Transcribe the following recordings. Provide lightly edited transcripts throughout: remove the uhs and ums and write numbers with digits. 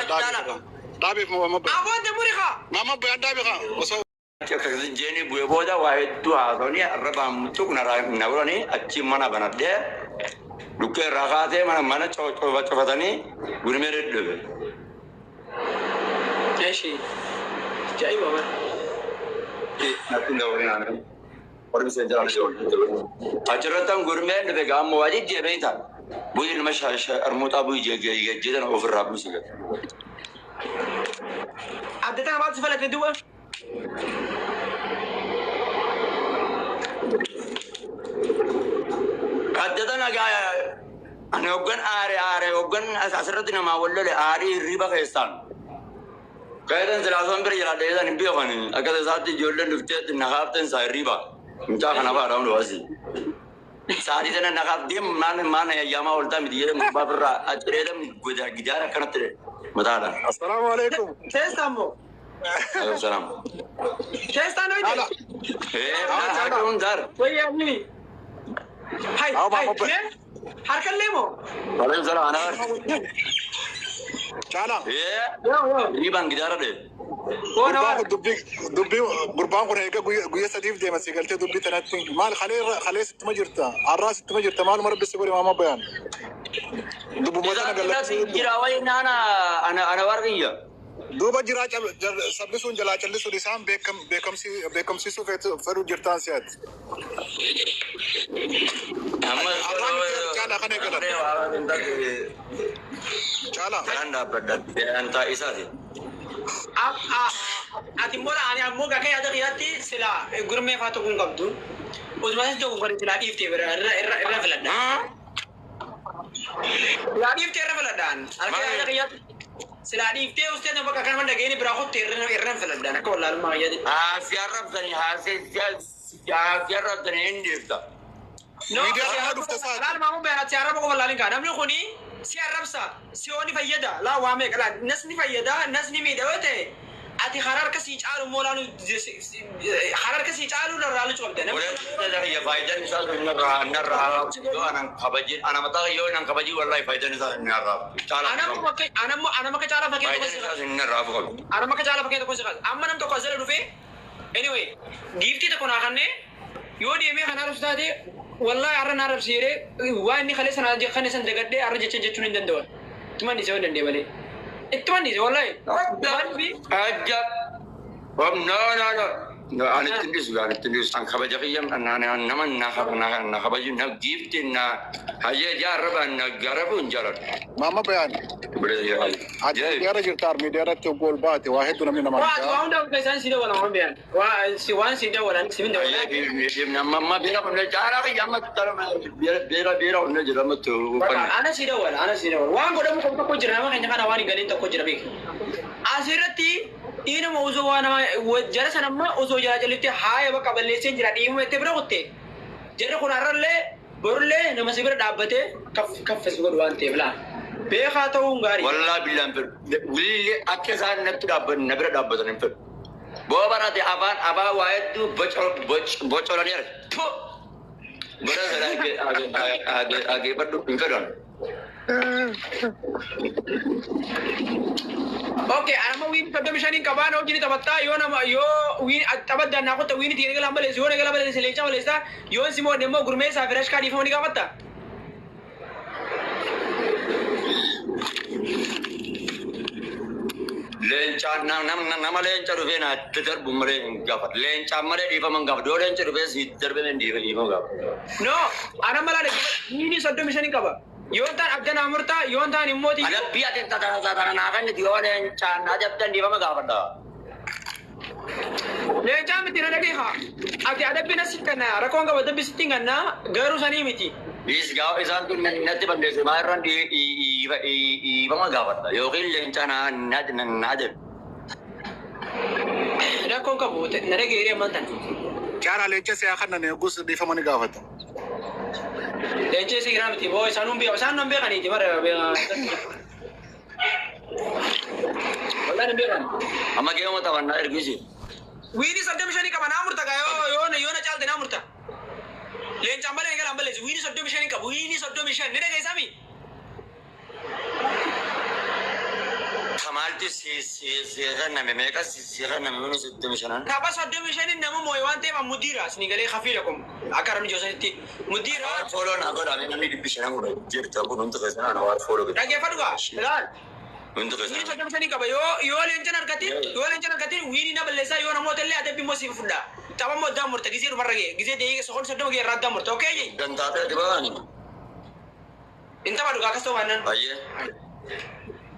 Dhaabeef Mama Bayaan. Aboon demuri kaa. Mama Bayaan dhaabe kaa osoo. Akkasii jeeni bu'ee booda waa hedduu haasawanii arrabaan mutuq na godhanii achi mana banadhee dhukkee irraa kaasee mana mana cufatanii gurmee dhedheebe. Eshi. Ajaa'iba bara. Natti hin dabalin. Warri isheen jala achirrattan gurmeen dhufe gaammoo waa jijjiiree ta'a. Bu'ii ilma armuuxaa bu'ii jejjeetan ofirraa buusi gata. Adda tana maaltu si falate duuba? Adda tana gaa ani hoggan aare aare hoggan asirratti namaa wal lole aarii hirriba keessaan. Kaayatan silaasoon bira jira dheedan hin beekani. Akka isaatti ijoolleen dhuftee na haaftan isaa hirriba. Mucaa kana fa'aa dhaamnu asii. Sa'aatii sana na haaf deem maan maan yaamaa ooltaa miti jedhee gubbaa birraa achireedhan goda gidaara akkanatti mataadhaan. Assalaamu alaikum. Teessaan moo? Alaikum salaam. Teessaan hoyte? Haala. Ee harka hundaar. Wayyaa mini. Hai Haa, hai. Mama Bayaan. Mee? Harkallee moo? Alaikum salaam ana bar. Caalaa. Ee Yoo yoo. hirribaan gidaara dhee. Oona Gurbaan waan. kun dubbii dubbii gurbaan kun eega guyyaa sadiif deema si galtee dubbii tanatti maal kalee irra kalee sittuma jirta har'aa sittuma jirta maaluma rabbi si godhe Mama Bayaan. Dubbuma tana Isaan irratti gallakkisuu jira wayi naana ana ana warqiyya. duuba jiraa sabni sun jalaa callisuun isaan beekamsiisuu fedhu jirtaan si'aati. Amma Har'aa miti caalaa kan eegalan. Caalaa. Karaan dhaabbadha. Antaa isaati. Ati immoo ani ammoo akka yaada kiyyaatti sila gurmee fa'aa tokko hin qabdu. Osuma isa tokko kan silaa dhiiftee bira irra irra irra filadha. Silaa dhiiftee irra filadhaan. Akka yaada kiyyaatti silaa dhiiftee ustee bakka kanuma dhageeni biraa kutte irra irra filadhaan akka wallaalummaa kiyyaatti. Haasii arrabsanii haasii arrabsanii hin dhiifta. No, Miidiyaa irraa dhufte isaati. Laal maamuu beekaa si arraba qofa laalin kaa namni kuni si arrabsa si oo ni fayyada laa waa meeqa laa nas ni fayyada nas ni miidha yoo ta'e ati karaa harka sii caalu immoo laalu karaa harka sii caalu irraa laalu qabda namni Kun faayidaan isaa narraa narraa yoo anan kabajin ana mataa yoo anan kabajin wallahi faayidaan isaa narraa caalaa anammoo akka anammoo anam akka caalaa fakkeenya tokko faayidaan si isaa kaasa narraa qabu. anam akka caalaa fakkeenya tokko si kaasa amma nam tokko as jala dhufee anyway giiftii tokko naa kannee yoo deemee kan arrabsu taate wallahi har'a na arrabsi jedhee waan inni kalee sana kan san dagadhee har'a jecha jechuun hin danda'an. Ittuma dhiise waan danda'e malee. Ittuma dhiise wallahi. Maaliif Ajab. No no no. Ani ittiin dhiisu ani ittiin dhiisu an kabaja kiyya nama na kabaju na giifti na hayyee jaarraba na garabu hin jaaladhu. Mama Bayaan. Ati miidiyaa irra jirta miidiyaa irratti hoggoo ol baate waa hedduu namni namaan waa ja'a. waa hunda hunda isaan si dawalan waan beekan. Waa si waan si dawalan si hin dawalan. Amma beera kun caalaa kiyya amma beera beera kun jira amma Ana si dawala ana si dawala waan godhamu qabu tokko jira nama keenya kana waan hin galiin tokko jira beeku. Asirratti dhiinuma osoo waa nama jara sana amma osoo jala calliftee haaya bakka balleessee jira dhiifama jettee bira kutte. Jarri kun har'allee borullee nama si bira dhaabbatee kaffis godhu waan ta'eef laa. Beekaa ta'uun gaarii. Wallaa billaan fedhu. Willi akka isaan natti dhaabbatan na bira dhaabbatan hin fedhu. Boo barate afaan afaan waa hedduu bocolanii arga. Bara sana ageeffadhu hin fedhan. Okay, anamma wiini 35 qabaan hojii taphattaa yoo nama yoo wiini taphaddaan naa qotta wiini tiga galaan baleessu yoo nagala baleessu leenca baleessa yoo si moodne immoo gurmeessaa fi rashkaa dhiifama ni gaafatta. Leencaan nama leenca dhufee naa darbu malee hin gaafatu. Leencaan malee dhiifama hin gaafatu. Yoo leenca dhufee si darbe hin dhiifama gaafatu. No, anamma laala wiini 35 qaba. Yoo ta'an adda naa murtaa yoo ta'an immoo Adabbii ati tana naa kenniti yoo leencaan adabdan dhiifama gaafadha. Leencaa miti na dhageeha. Ati adabbii na sitti kenna rakkoon qaba adabbii sitti hin kenna garuu sanii miti. Is gaafa isaan tun natti balleesse maa irraan dhiifama gaafadha yookiin leencaa naa naa jedhu. Rakkoon qabu na dhageeree ammaan tan. Caalaa leenca si'aa kannan eeggus dhiifama ni gaafata. Leenca isii giraa miti boo isaan hun beeku isaan nan beekaniiti bara Wallaan hin beekan. Amma geema taphannaa ergisi. Wiini 35 qaba naa murta gaa yoo yoo yoo na caalte naa murta. Leencaan malee galaan balleessu wiini 35 qabu wiini 35 ni dhageessami. Maaltu si kenname meeqa si kenname mini 35? Tapha 35 nama moo'e waan ta'eef mudiira isin galee kafiila kun akka ramni joosanitti mudiira. Follow na godhame namni 500 godha jirta kun hundi keessan ana waan follow godha. Dhaggeeffadhu gaa ilaal. Hundi Wiini keessan. 35 qaba yoo leencan argatin yoo leencan argatin wiini na balleessaa yoo namoota illee adabbi immoo siif fudha. Tapha immoo addaan murte gisee dhumarra ga'e gisee deebi'ee soqon 30 ga'e irraa addaan murte okee jee. Gantaatee dibaani. In tapha dhugaa akkas ta'u baannaan. Baay'ee.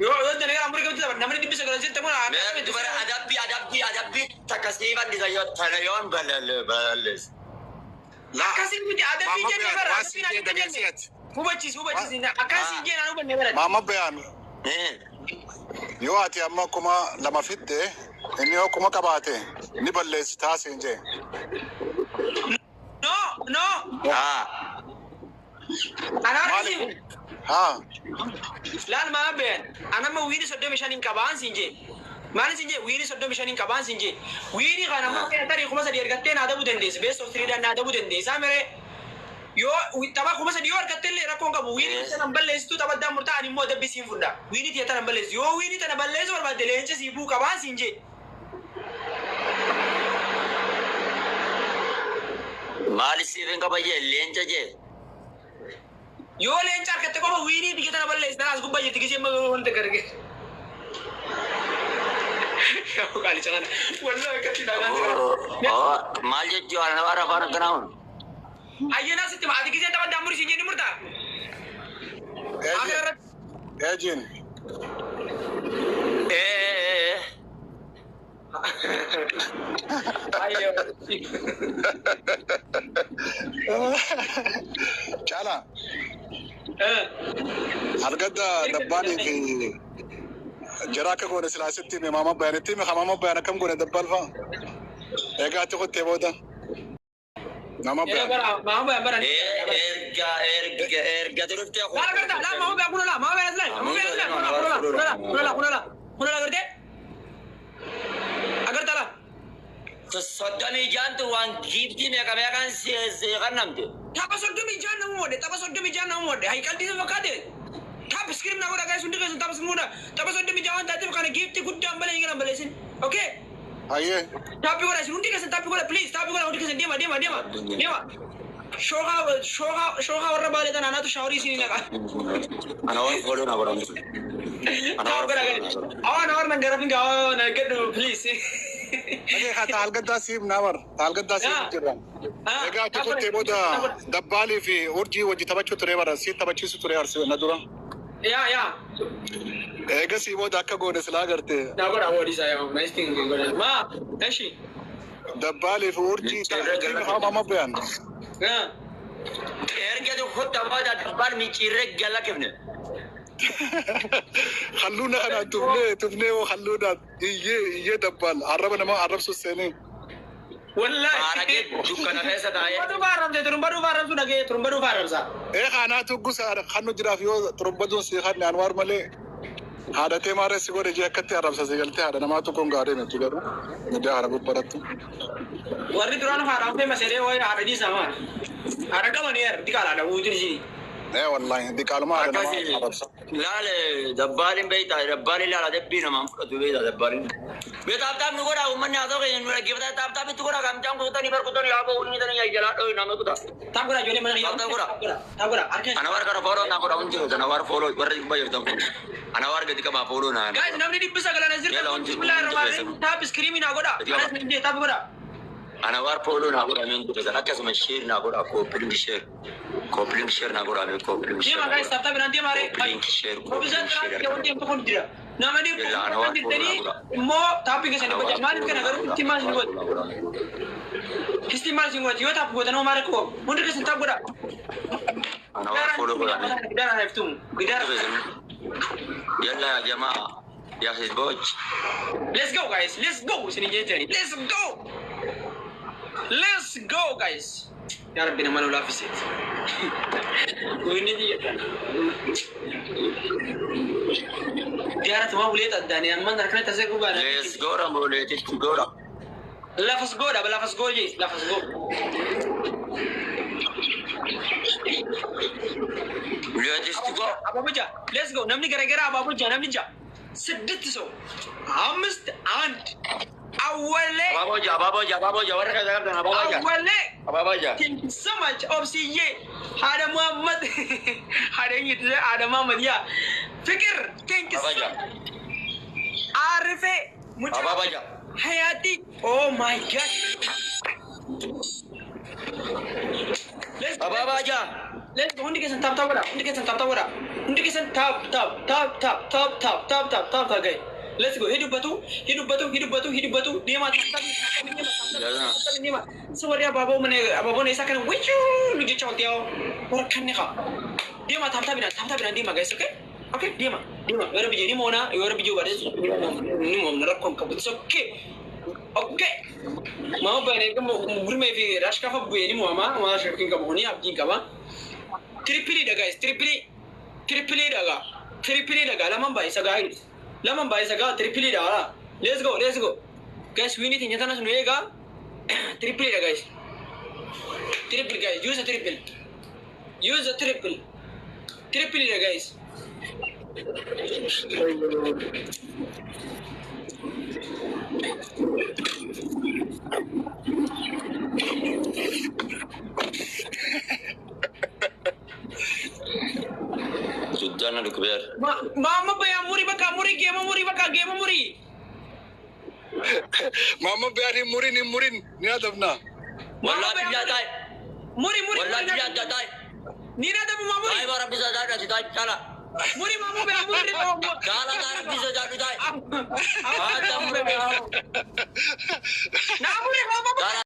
Yoo dalagaa amurii qabdi tapha namni 900 jirta kun Mee dubara adabbii adabbii adabbii takka sii fandisa yoo tana yoon balallees. Akkasii miti adabbii jenne bara adabbii na jenne. Hubachiisi hubachiisi akkasii jenne aan hubanne bara. Maama Bayaan yoo ati amma 2000 fidde inni yoo 1000 qabaate ni balleessi taasiin jee. No no. Anaa akkasii. Haa. Laal maama Bayaan anamma wiini 35 qabaan siin jee. Maal siin jee wiini 35 qabaan siin jee. Wiini kana ammoo tarii 3000 argattee naa dabuu dandeessi. Best of 3 naa dabuu dandeessi. Amere yoo tapha 3000 yoo argatte illee rakkoon qabu wiini tana balleessitu tapha addaan murtaa ani immoo adabbii siin fudha. Wiini tiyya tana balleessu yoo wiini tana balleessu barbaadde leenca sii buu qabaan siin jee. Maali siif hin qaba jee leenca jee. Yoo leenca argatte qofa wiini biyya tana balleessi tana as gubbaa jirti gisee wanta gargee. Qaali cana wallahi akkatti dhagaan jira. Maal jechuu ana waan afaan akkanaa kun. Ayyaana sitti ati gisee tapha addaan murii siin jee ni murtaa. Eejin. Caalaa. Argadda dabbaalii fi jara akka goone silaasitti hime maama Bayaanitti hime maama Bayaan akkam goone dabbaal fa'a. Egaa ati qottee booda. Maama Bayaan. Maama Bayaan bara. Erga erga erga turuftee. Laal garta laal maama Bayaan kuna laal maama Bayaan laal maama Bayaan laal kuna laal kuna laal kuna laal kuna laal gartee. Agarta laal. 36 waan giiftii meeqa meeqaan si kennamte. Tapha 36 nama moodhe tapha 36 nama moodhe hayi qalbii fakkaate. Tap screen na godha guys hundi keessan tap screen godha. Tapha 36 waan taateef kana giiftii guddaan malee hin balleessin. Okay. Hayyee. Tap godha isin hundi keessan tap godha please tap godha hundi keessan deema deema deema deema. Shookaa shookaa shookaa warra baalee tanaa naatu shaaworii isinii naqa. Ana waan follow na godhamu. Tap godha guys. Awaan awaan nan gara finga awaan na gadhu please. Dhagee haa taalgaddaa siif naa bar taalgaddaa siif jirra. Egaa ati qottee booda dabbaalii fi urjii wajji taphachuu ture bara si taphachiisu ture arsi na dura. Yaa yaa. Egaa sii booda akka goone silaa garte. Na godha wadi isaa yaa nice thing godha. Ma eshi. Dabbaalii fi urjii haa maama Bayaan. Erga kutta booda dabbaal micciirree gala kifne. Halluuna kana tufnee tufnee hoo halluudhaan iyyee iyyee dabbaal arraba nama arrabsu seenee. Wallahi. Haaragee dukkana keessa taa'ee. Turba dhufa haramte turba dhufa haramsu dhagee turba dhufa haramsa. Ee kanaatu gusa kannu jiraaf yoo turbaduun si kanne anwaar malee haadhatee maarree si godhe jee akkatti arrabsa si galtee haadha namaa tokkoon gaarii miti garuu miidiyaa kana gubbaratti. Warri duraan haadhaan maseree wayi haadha dhiisaa maal? Haadha qabanii heer diqaala haadha wuutiin ishii. Ee wallahi diqaaluma haadha namaa arrabsa. Laale dabbaaliin beektaa dabbaaliin laala dabbii namaan fudhatu beektaa dabbaaliin. Bee taaptaap nu godhaa uummanni haasa'u keenya nu dhaggeeffata taaptaap itti godhaa kamcaan kutanii bar kutanii yaaboo inni tanii jalaa dhooyi nama kuta. Taap godhaa ijoollee mana Taap godhaa. Taap godhaa harka. Ana war kana fooloo naa godhaa hundi keessan ana war fooloo warra gubbaa jirtan kun ana war gadi qabaa fooloo naa. Guys namni 900 as jirtan Yalla, hundi bismillahirrahmanirrahim taap iskiriimii naa godhaa. Anas ni jee taap godhaa. Ana war fooloo naa godhaa hundi keessan akkasuma sheer naa godhaa kooppiliin sheer kooppiliin sheer naa godhaa kooppiliin sheer. Deema guys taap taap biraan deema ree. Kooppiliin sheer Koobisaan kooppiliin sheer. xiraatti wanti hin tokko jira. Nama 900 jirtanii immoo taappii keessan dhibba ja'a. Maaliif kana garuu itti maal isin godhu? Isti maal isin godhu? Yoo taap gootan hoo maal rakkoo? Hundi keessan taap godhaa. Ana war fooloo godhaa. Gidaara na iftumu. Gidaara. Yalla ya jamaa ya hizboch. Let's go guys. Let's go. Isin jettani. Let's go. Let's go guys. Yaa Rabbi nama nu laaffiseet. Winni xiyyeeffatan. Gidaara tumaa ulee xaddaanii amma harkana tasee gubaadha. Let's go Rambo let's go. Lafas goodha lafas goo jee lafas goo. Let's go. Abaaboo ja'a. Let's go. Namni garagaraa abaaboo ja'a namni ja'a. 6 ሰው 5 1 አወሌ Abaaboo ja'a abaaboo ja'a abaaboo ja'a warra keessa qabdan abaaboo ja'a. አወሌ Abaaboo ja'a. Thank you so much ኦብስዬ haadha Muhammad haadha eenyutu haadha Muhammad yaa ፍቅር thank you so Abaaboo ja'a. much አርፌ ሙጫ Abaaboo ja'a. ሀያቲ oh my God Abaaboo ja'a. Let's go. Hundi keessan tap tap godha. Hundi keessan tap tap godha. Hundi keessan tap tap tap tap tap tap tap tap tap tap guys. Let's go. Hidubbatu hidubbatu hidubbatu hidubbatu deemaa tap tap deemaa tap deemaa. So warri abaaboo mana abaaboon isaa kana wajjuu nu jecha olti yaa'u warra kanni qaba. Deemaa tap tap bidhaan tap tap bidhaan deemaa guys. Okay? Okay deemaa deemaa yoo rabbi jee ni moona yoo rabbi jee baadhe ni moomna rakkoon qabu. It's okay. Okay. Mama baay'ee gurmee fi rashkafa bu'ee ni mo'ama. Waan shakkiin qabu kuni abdiin qaba. Triple guys, triple, triple daga, triple daga. Laman baay'isa guys, laman baay'isa gaa triple daga. Let's go, let's go, guys. We need nyata nasu eega. Triple da guys, triple guys. Use a triple, use a triple, triple da guys. Suddaan dhukkubeera. Mama bayan muri baka muri geema muri baka geema muri. Maama Bayaan hin murin hin murin ni adabna. Wallaa biyyaa taa'e. Muri muri. Wallaa biyyaa taa'e. Ni adabu ma muri. Taa'e bara bisa taa'e ati taa'e cala. Muri mama bayan muri. Cala taa'e bisa taa'e taa'e. Haa ta'u. Na muri mama. Cala.